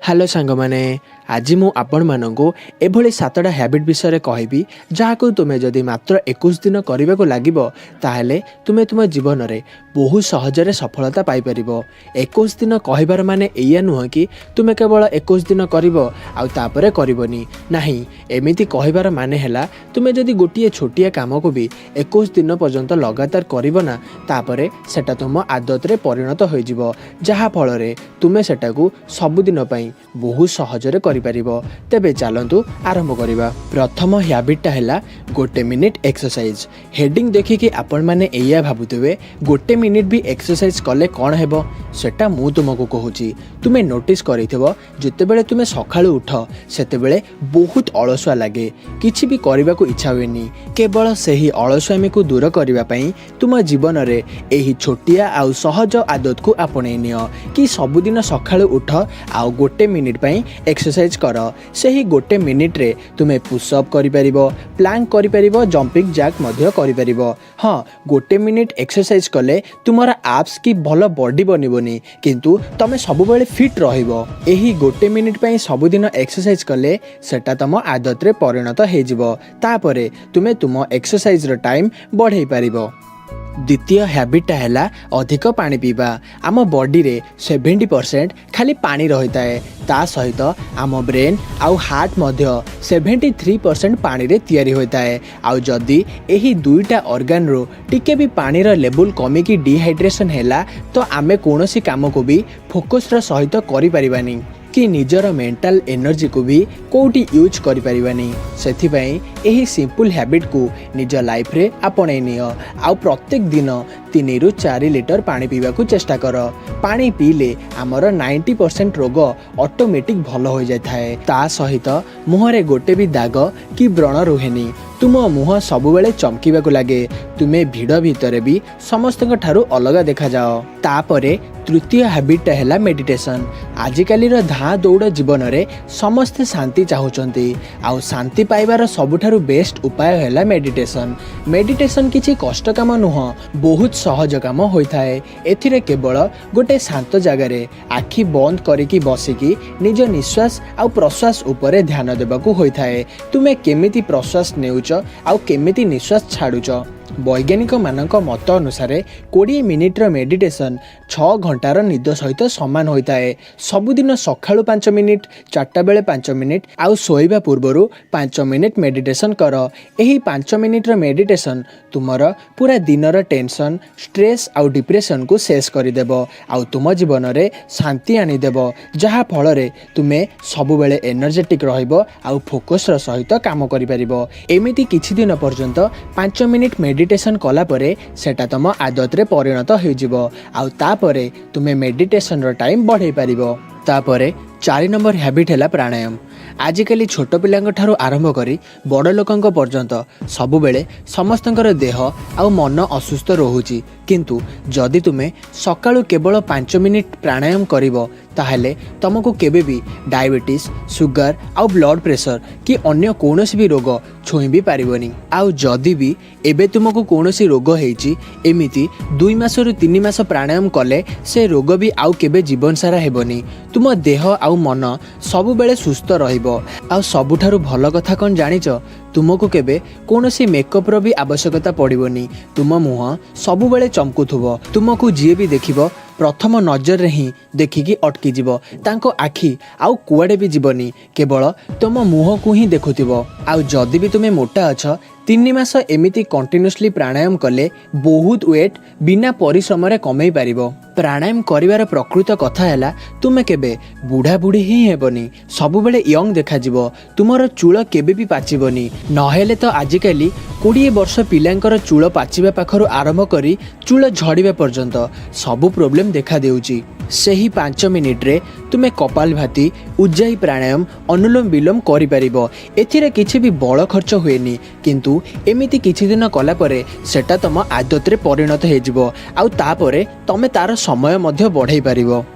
Hello ସାଙ୍ଗମାନେ, ଆଜି ମୁଁ ଆପଣମାନଙ୍କୁ ଏଭଳି 7ଟା ହ୍ୟାବିଟ୍ ବିଷୟରେ କହିବି, ଯାହାକୁ ତୁମେ ଯଦି ମାତ୍ର 21 ଦିନ କରିବାକୁ ଲାଗିବ, ତାହେଲେ ତୁମେ ତୁମ ଜୀବନରେ ବହୁତ ସହଜରେ ସଫଳତା ପାଇପାରିବ। 21 ଦିନ କହିବାର ମାନେ ଏଇଆ ନୁହଁ କି ତୁମେ କେବଳ 21 ଦିନ କରିବ ଆଉ ତାପରେ କରିବନି। ନାହିଁ, ଏମିତି କହିବାର ମାନେ ହେଲା, ତୁମେ ଯଦି ଗୋଟିଏ ଛୋଟିଆ କାମକୁ ବି 21 ଦିନ ପର୍ଯ୍ୟନ୍ତ ଲଗାତାର କରିବ ନା, ତାପରେ ସେଟା ତୁମ ଆଦତରେ ପରିଣତ ହୋଇଯିବ, ଯାହାଫଳରେ ତୁମେ ସେଟାକୁ ସବୁଦିନ ପାଇଁ ବହୁତ ସହଜରେ କରିପାରିବ। ତେବେ ଚାଲନ୍ତୁ ଆରମ୍ଭ କରିବା। ପ୍ରଥମ ହ୍ୟାବିଟ୍ଟା ହେଲା ଗୋଟେ ମିନିଟ୍ ଏକ୍ସରସାଇଜ୍। ହେଡ଼ିଂ ଦେଖିକି ଆପଣମାନେ ଏଇଆ ଭାବୁଥିବେ, ଗୋଟେ ମିନିଟ୍ ବି ଏକ୍ସରସାଇଜ୍ କଲେ କ'ଣ ହେବ? ସେଟା ମୁଁ ତୁମକୁ କହୁଛି। ତୁମେ ନୋଟିସ୍ କରିଥିବ, ଯେତେବେଳେ ତୁମେ ସକାଳୁ ଉଠ, ସେତେବେଳେ ବହୁତ ଅଳସୁଆ ଲାଗେ। କିଛି ବି କରିବାକୁ ଇଚ୍ଛା ହୁଏନି। କେବଳ ସେହି ଅଳସୁଆମିକୁ ଦୂର କରିବା ପାଇଁ ତୁମ ଜୀବନରେ ଏହି ଛୋଟିଆ ଆଉ ସହଜ ଆଦତକୁ ଆପଣେଇ ନିଅ କି ସବୁଦିନ ସକାଳୁ ଉଠ ଆଉ ଗୋଟେ ମିନିଟ୍ ପାଇଁ ଏକ୍ସରସାଇଜ୍ କର। ସେହି ଗୋଟେ ମିନିଟ୍ରେ ତୁମେ ପୁଷଅପ୍ କରିପାରିବ, ପ୍ଲାଙ୍କ କରିପାରିବ, ଜମ୍ପିଂ ଜ୍ୟାକ୍ ମଧ୍ୟ କରିପାରିବ। ହଁ, ଗୋଟେ ମିନିଟ୍ ଏକ୍ସରସାଇଜ୍ କଲେ ତୁମର ଆପ୍ସ କି ଭଲ ବଡି ବନିବନି, କିନ୍ତୁ ତମେ ସବୁବେଳେ ଫିଟ୍ ରହିବ। ଏହି ଗୋଟେ ମିନିଟ୍ ପାଇଁ ସବୁଦିନ ଏକ୍ସରସାଇଜ୍ କଲେ ସେଟା ତମ ଆଦତରେ ପରିଣତ ହେଇଯିବ। ତାପରେ ତୁମେ ତୁମ ଏକ୍ସରସାଇଜ୍ର ଟାଇମ୍ ବଢ଼େଇ ପାରିବ। ଦ୍ୱିତୀୟ ହ୍ୟାବିଟ୍ଟା ହେଲା ଅଧିକ ପାଣି ପିଇବା। ଆମ ବଡ଼ିରେ 70% ଖାଲି ପାଣି ରହିଥାଏ। ତା ସହିତ ଆମ ବ୍ରେନ୍ ଆଉ ହାର୍ଟ ମଧ୍ୟ 73% ପାଣିରେ ତିଆରି ହୋଇଥାଏ। ଆଉ ଯଦି ଏହି ଦୁଇଟା ଅର୍ଗାନରୁ ଟିକେ ବି ପାଣିର ଲେବୁଲ୍ କମିକି ଡିହାଇଡ୍ରେସନ୍ ହେଲା, ତ ଆମେ କୌଣସି କାମକୁ ବି ଫୋକସ୍ର ସହିତ କରିପାରିବାନି କି ନିଜର ମେଣ୍ଟାଲ ଏନର୍ଜିକୁ ବି କେଉଁଠି ୟୁଜ୍ କରିପାରିବାନି। ସେଥିପାଇଁ ଏହି ସିମ୍ପଲ୍ ହ୍ୟାବିଟ୍କୁ ନିଜ ଲାଇଫ୍ରେ ଆପଣେଇ ନିଅ ଆଉ ପ୍ରତ୍ୟେକ ଦିନ 3ରୁ 4 ଲିଟର ପାଣି ପିଇବାକୁ ଚେଷ୍ଟା କର। ପାଣି ପିଇଲେ ଆମର 90% ରୋଗ ଅଟୋମେଟିକ୍ ଭଲ ହୋଇଯାଇଥାଏ। ତା ସହିତ ମୁହଁରେ ଗୋଟେ ବି ଦାଗ କି ବ୍ରଣ ରୁହେନି। ତୁମ ମୁହଁ ସବୁବେଳେ ଚମକିବାକୁ ଲାଗେ। ତୁମେ ଭିଡ଼ ଭିତରେ ବି ସମସ୍ତଙ୍କ ଠାରୁ ଅଲଗା ଦେଖାଯାଅ। ତାପରେ ତୃତୀୟ ହ୍ୟାବିଟ୍ଟା ହେଲା ମେଡ଼ିଟେସନ୍। ଆଜିକାଲିର ଧାଁ ଦୌଡ଼ ଜୀବନରେ ସମସ୍ତେ ଶାନ୍ତି ଚାହୁଁଛନ୍ତି। ଆଉ ଶାନ୍ତି ପାଇବାର ସବୁଠାରୁ ବେଷ୍ଟ ଉପାୟ ହେଲା ମେଡ଼ିଟେସନ୍। ମେଡ଼ିଟେସନ୍ କିଛି କଷ୍ଟ କାମ ନୁହଁ, ବହୁତ ସହଜ କାମ ହୋଇଥାଏ। ଏଥିରେ କେବଳ ଗୋଟେ ଶାନ୍ତ ଜାଗାରେ ଆଖି ବନ୍ଦ କରିକି ବସିକି ନିଜ ନିଶ୍ୱାସ ଆଉ ପ୍ରଶ୍ୱାସ ଉପରେ ଧ୍ୟାନ ଦେବାକୁ ହୋଇଥାଏ। ତୁମେ କେମିତି ପ୍ରଶ୍ୱାସ ନେଉଛ ଆଉ କେମିତି ନିଶ୍ୱାସ ଛାଡ଼ୁଛ। ବୈଜ୍ଞାନିକମାନଙ୍କ ମତ ଅନୁସାରେ 20 ମିନିଟ୍ର ମେଡ଼ିଟେସନ୍ 6 ଘଣ୍ଟାର ନିଦ ସହିତ ସମାନ ହୋଇଥାଏ। ସବୁଦିନ ସକାଳୁ 5 ମିନିଟ୍, 4ଟା ବେଳେ 5 ମିନିଟ୍ ଆଉ ଶୋଇବା ପୂର୍ବରୁ 5 ମିନିଟ୍ ମେଡ଼ିଟେସନ୍ କର। ଏହି 5 ମିନିଟ୍ର ମେଡ଼ିଟେସନ୍ ତୁମର ପୁରା ଦିନର ଟେନସନ୍, ଷ୍ଟ୍ରେସ୍ ଆଉ ଡିପ୍ରେସନ୍କୁ ଶେଷ କରିଦେବ ଆଉ ତୁମ ଜୀବନରେ ଶାନ୍ତି ଆଣିଦେବ, ଯାହାଫଳରେ ତୁମେ ସବୁବେଳେ ଏନର୍ଜେଟିକ୍ ରହିବ ଆଉ ଫୋକସ୍ର ସହିତ କାମ କରିପାରିବ। ଏମିତି କିଛି ଦିନ ପର୍ଯ୍ୟନ୍ତ 5 ମିନିଟ୍ ମେଡ଼ିଟେସନ୍ କଲା ପରେ ସେଟା ତୁମ ଆଦତରେ ପରିଣତ ହୋଇଯିବ ଆଉ ତାପରେ ତୁମେ ମେଡ଼ିଟେସନ୍ର ଟାଇମ୍ ବଢ଼େଇ ପାରିବ। ତାପରେ 4 ନମ୍ବର ହ୍ୟାବିଟ୍ ହେଲା ପ୍ରାଣାୟାମ। ଆଜିକାଲି ଛୋଟ ପିଲାଙ୍କ ଠାରୁ ଆରମ୍ଭ କରି ବଡ଼ ଲୋକଙ୍କ ପର୍ଯ୍ୟନ୍ତ ସବୁବେଳେ ସମସ୍ତଙ୍କର ଦେହ ଆଉ ମନ ଅସୁସ୍ଥ ରହୁଛି। କିନ୍ତୁ ଯଦି ତୁମେ ସକାଳୁ କେବଳ 5 ମିନିଟ୍ ପ୍ରାଣାୟାମ କରିବ, ତାହେଲେ ତୁମକୁ କେବେ ବି ଡାଇବେଟିସ୍, ସୁଗାର ଆଉ ବ୍ଲଡ଼ ପ୍ରେସର କି ଅନ୍ୟ କୌଣସି ବି ରୋଗ ଛୁଇଁ ବି ପାରିବନି। ଆଉ ଯଦି ବି ଏବେ ତୁମକୁ କୌଣସି ରୋଗ ହେଇଛି, ଏମିତି 2 ମାସରୁ 3 ମାସ ପ୍ରାଣାୟାମ କଲେ ସେ ରୋଗ ବି ଆଉ କେବେ ଜୀବନ ସାରା ହେବନି। ତୁମ ଦେହ ଆଉ ମନ ସବୁବେଳେ ସୁସ୍ଥ ରହିବ। ଆଉ ସବୁଠାରୁ ଭଲ କଥା କ'ଣ ଜାଣିଛ? ତୁମକୁ କେବେ କୌଣସି ମେକଅପ୍ର ବି ଆବଶ୍ୟକତା ପଡ଼ିବନି। ତୁମ ମୁହଁ ସବୁବେଳେ ଚମକୁଥିବ। ତୁମକୁ ଯିଏ ବି ଦେଖିବ, ପ୍ରଥମ ନଜରରେ ହିଁ ଦେଖିକି ଅଟକିଯିବ। ତାଙ୍କ ଆଖି ଆଉ କୁଆଡ଼େ ବି ଯିବନି, କେବଳ ତୁମ ମୁହଁକୁ ହିଁ ଦେଖୁଥିବ। ଆଉ ଯଦି ବି ତୁମେ ମୋଟା ଅଛ, 3 ମାସ ଏମିତି କଣ୍ଟିନ୍ୟୁସଲି ପ୍ରାଣାୟାମ କଲେ ବହୁତ ୱେଟ୍ ବିନା ପରିଶ୍ରମରେ କମେଇ ପାରିବ। ପ୍ରାଣାୟାମ କରିବାର ପ୍ରକୃତ କଥା ହେଲା, ତୁମେ କେବେ ବୁଢ଼ା ବୁଢ଼ୀ ହିଁ ହେବନି, ସବୁବେଳେ ୟଙ୍ଗ ଦେଖାଯିବ। ତୁମର ଚୂଳ କେବେ ବି ପାଚିବନି। ନହେଲେ ତ ଆଜିକାଲି 20 ବର୍ଷ ପିଲାଙ୍କର ଚୂଳ ପାଚିବା ପାଖରୁ ଆରମ୍ଭ କରି ଚୂଳ ଝଡ଼ିବା ପର୍ଯ୍ୟନ୍ତ ସବୁ ପ୍ରୋବ୍ଲେମ୍ ଦେଖାଦେଉଛି। ସେହି 5 ମିନିଟ୍ରେ ତୁମେ କପାଲଭାତି, ଉଜ୍ଜାଇ ପ୍ରାଣାୟାମ, ଅନୁଲୋମ ବିଲୋମ କରିପାରିବ। ଏଥିରେ କିଛି ବି ବଳ ଖର୍ଚ୍ଚ ହୁଏନି। କିନ୍ତୁ ଏମିତି କିଛି ଦିନ କଲା ପରେ ସେଟା ତମ ଆଦତରେ ପରିଣତ ହେଇଯିବ ଆଉ ତାପରେ ତମେ ତାର ସମୟ ମଧ୍ୟ ବଢ଼େଇ ପାରିବ।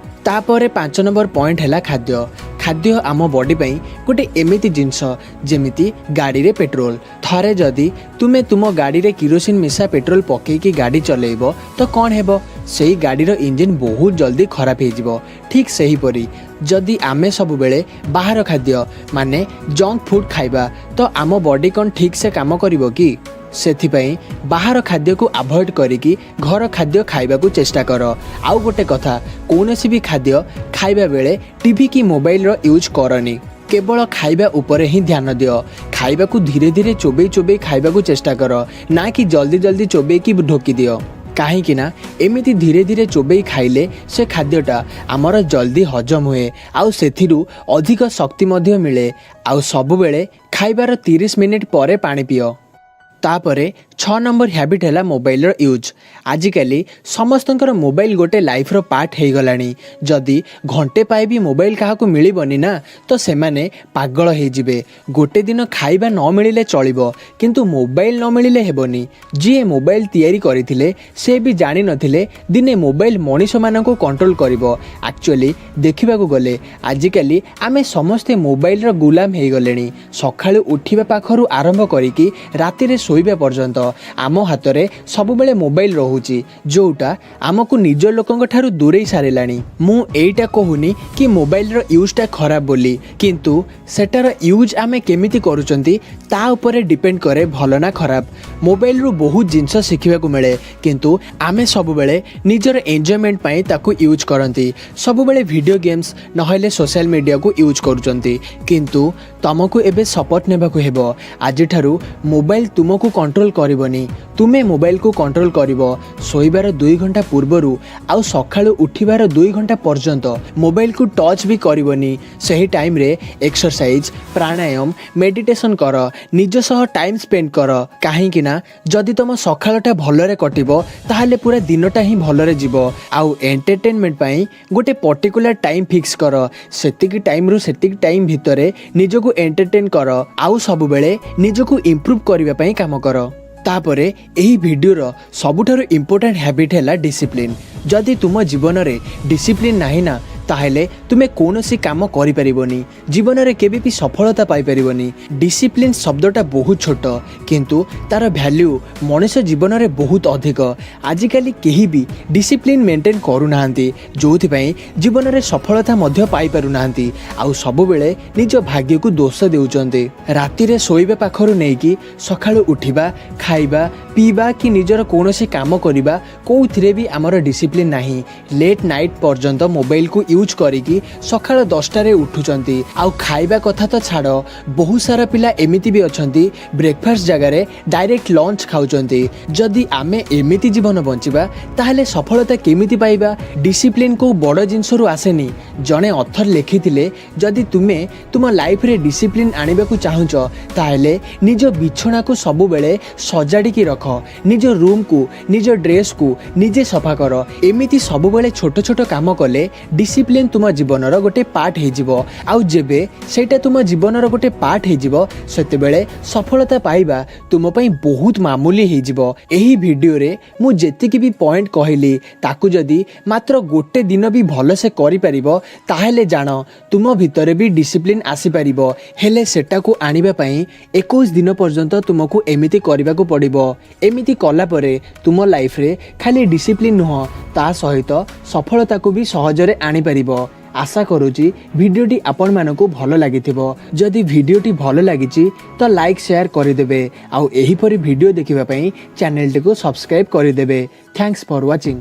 ତାପରେ 5 ନମ୍ବର ପଏଣ୍ଟ ହେଲା ଖାଦ୍ୟ। ଖାଦ୍ୟ ଖାଦ୍ୟ ଆମ ବଡି ପାଇଁ ଗୋଟେ ଏମିତି ଜିନିଷ, ଯେମିତି ଗାଡ଼ିରେ ପେଟ୍ରୋଲ। ଥରେ ଯଦି ତୁମେ ତୁମ ଗାଡ଼ିରେ କିରୋସିନ ମିଶା ପେଟ୍ରୋଲ ପକେଇକି ଗାଡ଼ି ଚଲେଇବ ତ କ'ଣ ହେବ? ସେଇ ଗାଡ଼ିର ଇଞ୍ଜିନ୍ ବହୁତ ଜଲ୍ଦି ଖରାପ ହେଇଯିବ। ଠିକ୍ ସେହିପରି ଯଦି ଆମେ ସବୁବେଳେ ବାହାର ଖାଦ୍ୟ ମାନେ ଜଙ୍କ ଫୁଡ୍ ଖାଇବା ତ ଆମ ବଡି କ'ଣ ଠିକ୍ ସେ କାମ କରିବ କି? ସେଥିପାଇଁ ବାହାର ଖାଦ୍ୟକୁ ଆଭଏଡ଼ କରିକି ଘର ଖାଦ୍ୟ ଖାଇବାକୁ ଚେଷ୍ଟା କର। ଆଉ ଗୋଟେ କଥା, କୌଣସି ବି ଖାଦ୍ୟ ଖାଇବା ବେଳେ ଟିଭି କି ମୋବାଇଲର ୟୁଜ୍ କରନି। କେବଳ ଖାଇବା ଉପରେ ହିଁ ଧ୍ୟାନ ଦିଅ। ଖାଇବାକୁ ଧୀରେ ଧୀରେ ଚୋବେଇ ଚୋବେଇ ଖାଇବାକୁ ଚେଷ୍ଟା କର, ନା କି ଜଲ୍ଦି ଜଲ୍ଦି ଚୋବେଇକି ଢୋକି ଦିଅ। କାହିଁକି ନା ଏମିତି ଧୀରେ ଧୀରେ ଚୋବେଇ ଖାଇଲେ ସେ ଖାଦ୍ୟଟା ଆମର ଜଲ୍ଦି ହଜମ ହୁଏ ଆଉ ସେଥିରୁ ଅଧିକ ଶକ୍ତି ମଧ୍ୟ ମିଳେ। ଆଉ ସବୁବେଳେ ଖାଇବାର 30 ମିନିଟ୍ ପରେ ପାଣି ପିଅ। ତାପରେ 6 ନମ୍ବର ହ୍ୟାବିଟ୍ ହେଲା ମୋବାଇଲର ୟୁଜ୍। ଆଜିକାଲି ସମସ୍ତଙ୍କର ମୋବାଇଲ ଗୋଟେ ଲାଇଫର ପାର୍ଟ ହେଇଗଲାଣି। ଯଦି ଘଣ୍ଟେ ପାଇଁ ବି ମୋବାଇଲ କାହାକୁ ମିଳିବନି ନା, ତ ସେମାନେ ପାଗଳ ହେଇଯିବେ। ଗୋଟେ ଦିନ ଖାଇବା ନ ମିଳିଲେ ଚଳିବ, କିନ୍ତୁ ମୋବାଇଲ ନ ମିଳିଲେ ହେବନି। ଯିଏ ମୋବାଇଲ ତିଆରି କରିଥିଲେ, ସେ ବି ଜାଣିନଥିଲେ ଦିନେ ମୋବାଇଲ ମଣିଷମାନଙ୍କୁ କଣ୍ଟ୍ରୋଲ କରିବ। ଆକ୍ଚୁଆଲି ଦେଖିବାକୁ ଗଲେ ଆଜିକାଲି ଆମେ ସମସ୍ତେ ମୋବାଇଲର ଗୁଲାମ ହେଇଗଲେଣି। ସକାଳୁ ଉଠିବା ପାଖରୁ ଆରମ୍ଭ କରିକି ରାତିରେ ଶୋଇବା ପର୍ଯ୍ୟନ୍ତ ଆମ ହାତରେ ସବୁବେଳେ ମୋବାଇଲ ରହୁଛି, ଯୋଉଟା ଆମକୁ ନିଜ ଲୋକଙ୍କ ଠାରୁ ଦୂରେଇ ସାରିଲାଣି। ମୁଁ ଏଇଟା କହୁନି କି ମୋବାଇଲର ୟୁଜ୍ଟା ଖରାପ ବୋଲି, କିନ୍ତୁ ସେଟାର ୟୁଜ୍ ଆମେ କେମିତି କରୁଛନ୍ତି ତା ଉପରେ ଡିପେଣ୍ଡ କରେ ଭଲ ନା ଖରାପ। ମୋବାଇଲରୁ ବହୁତ ଜିନିଷ ଶିଖିବାକୁ ମିଳେ, କିନ୍ତୁ ଆମେ ସବୁବେଳେ ନିଜର ଏନ୍ଜୟମେଣ୍ଟ ପାଇଁ ତାକୁ ୟୁଜ୍ କରନ୍ତି। ସବୁବେଳେ ଭିଡ଼ିଓ ଗେମ୍ସ ନହେଲେ ସୋସିଆଲ ମିଡ଼ିଆକୁ ୟୁଜ୍ କରୁଛନ୍ତି। କିନ୍ତୁ ତମକୁ ଏବେ ଶପଥ ନେବାକୁ ହେବ, ଆଜିଠାରୁ ମୋବାଇଲ ତୁମକୁ କଣ୍ଟ୍ରୋଲ କରିବନି, ତୁମେ ମୋବାଇଲକୁ କଣ୍ଟ୍ରୋଲ କରିବ। ଶୋଇବାର 2 ଘଣ୍ଟା ପୂର୍ବରୁ ଆଉ ସକାଳୁ ଉଠିବାର 2 ଘଣ୍ଟା ପର୍ଯ୍ୟନ୍ତ ମୋବାଇଲକୁ ଟଚ୍ ବି କରିବନି। ସେହି ଟାଇମ୍ରେ ଏକ୍ସରସାଇଜ, ପ୍ରାଣାୟାମ, ମେଡିଟେସନ୍ କର, ନିଜ ସହ ଟାଇମ୍ ସ୍ପେଣ୍ଡ କର। କାହିଁକି ନା ଯଦି ତମ ସକାଳଟା ଭଲରେ କଟିବ, ତାହେଲେ ପୁରା ଦିନଟା ହିଁ ଭଲରେ ଯିବ। ଆଉ ଏଣ୍ଟରଟେନମେଣ୍ଟ ପାଇଁ ଗୋଟେ ପର୍ଟିକୁଲାର ଟାଇମ୍ ଫିକ୍ସ କର। ସେତିକି ଟାଇମ୍ରୁ ସେତିକି ଟାଇମ୍ ଭିତରେ ନିଜକୁ ଏଣ୍ଟରଟେନ୍ କର ଆଉ ସବୁବେଳେ ନିଜକୁ ଇମ୍ପ୍ରୁଭ୍ କରିବା ପାଇଁ କାମ କର। ତାପରେ ଏହି ଭିଡ଼ିଓର ସବୁଠାରୁ ଇମ୍ପୋର୍ଟାଣ୍ଟ ହ୍ୟାବିଟ୍ ହେଲା ଡିସିପ୍ଲିନ୍। ଯଦି ତୁମ ଜୀବନରେ ଡିସିପ୍ଲିନ୍ ନାହିଁ ନା, ତାହେଲେ ତୁମେ କୌଣସି କାମ କରିପାରିବନି, ଜୀବନରେ କେବେ ବି ସଫଳତା ପାଇପାରିବନି। ଡିସିପ୍ଲିନ୍ ଶବ୍ଦଟା ବହୁତ ଛୋଟ, କିନ୍ତୁ ତାର ଭ୍ୟାଲ୍ୟୁ ମଣିଷ ଜୀବନରେ ବହୁତ ଅଧିକ। ଆଜିକାଲି କେହି ବି ଡିସିପ୍ଲିନ୍ ମେଣ୍ଟେନ୍ କରୁନାହାନ୍ତି, ଯେଉଁଥିପାଇଁ ଜୀବନରେ ସଫଳତା ମଧ୍ୟ ପାଇପାରୁନାହାନ୍ତି ଆଉ ସବୁବେଳେ ନିଜ ଭାଗ୍ୟକୁ ଦୋଷ ଦେଉଛନ୍ତି। ରାତିରେ ଶୋଇବା ପାଖରୁ ନେଇକି ସକାଳୁ ଉଠିବା, ଖାଇବା, ପିଇବା କି ନିଜର କୌଣସି କାମ କରିବା, କେଉଁଥିରେ ବି ଆମର ଡିସିପ୍ଲିନ୍ ନାହିଁ। ଲେଟ୍ ନାଇଟ୍ ପର୍ଯ୍ୟନ୍ତ ମୋବାଇଲକୁ ୟୁଜ୍ କରିକି ସକାଳ 10ଟାରେ ଉଠୁଛନ୍ତି। ଆଉ ଖାଇବା କଥା ତ ଛାଡ଼, ବହୁତ ସାରା ପିଲା ଏମିତି ବି ଅଛନ୍ତି, ବ୍ରେକଫାଷ୍ଟ ଜାଗାରେ ଡାଇରେକ୍ଟ ଲଞ୍ଚ ଖାଉଛନ୍ତି। ଯଦି ଆମେ ଏମିତି ଜୀବନ ବଞ୍ଚିବା, ତାହେଲେ ସଫଳତା କେମିତି ପାଇବା? ଡିସିପ୍ଲିନ୍ କେଉଁ ବଡ଼ ଜିନିଷରୁ ଆସେନି। ଜଣେ ଅଥର ଲେଖିଥିଲେ, ଯଦି ତୁମେ ତୁମ ଲାଇଫରେ ଡିସିପ୍ଲିନ୍ ଆଣିବାକୁ ଚାହୁଁଛ, ତାହେଲେ ନିଜ ବିଛଣାକୁ ସବୁବେଳେ ସଜାଡ଼ିକି ରଖ, ନିଜ ରୁମ୍କୁ, ନିଜ ଡ୍ରେସ୍କୁ ନିଜେ ସଫା କର। ଏମିତି ସବୁବେଳେ ଛୋଟ ଛୋଟ କାମ କଲେ ଡିସିପ୍ଲିନ୍ ତୁମ ଜୀବନର ଗୋଟେ ପାର୍ଟ ହେଇଯିବ। ଆଉ ଯେବେ ସେଇଟା ତୁମ ଜୀବନର ଗୋଟେ ପାର୍ଟ ହେଇଯିବ, ସେତେବେଳେ ସଫଳତା ପାଇବା ତୁମ ପାଇଁ ବହୁତ ମାମୁଲି ହେଇଯିବ। ଏହି ଭିଡ଼ିଓରେ ମୁଁ ଯେତିକି ବି ପଏଣ୍ଟ କହିଲି, ତାକୁ ଯଦି ମାତ୍ର ଗୋଟେ ଦିନ ବି ଭଲସେ କରିପାରିବ, ତାହେଲେ ଜାଣ ତୁମ ଭିତରେ ବି ଡିସିପ୍ଲିନ୍ ଆସିପାରିବ। ହେଲେ ସେଟାକୁ ଆଣିବା ପାଇଁ 21 ଦିନ ପର୍ଯ୍ୟନ୍ତ ତୁମକୁ ଏମିତି କରିବାକୁ ପଡ଼ିବ। ଏମିତି କଲା ପରେ ତୁମ ଲାଇଫରେ ଖାଲି ଡିସିପ୍ଲିନ୍ ନୁହଁ, ତା ସହିତ ସଫଳତାକୁ ବି ସହଜରେ ଆଣିପାରିବ। ଆଶା କରୁଛି ଭିଡ଼ିଓଟି ଆପଣମାନଙ୍କୁ ଭଲ ଲାଗିଥିବ। ଯଦି ଭିଡ଼ିଓଟି ଭଲ ଲାଗିଛି ତ ଲାଇକ୍, ସେୟାର କରିଦେବେ ଆଉ ଏହିପରି ଭିଡ଼ିଓ ଦେଖିବା ପାଇଁ ଚ୍ୟାନେଲଟିକୁ ସବସ୍କ୍ରାଇବ୍ କରିଦେବେ। Thanks for watching.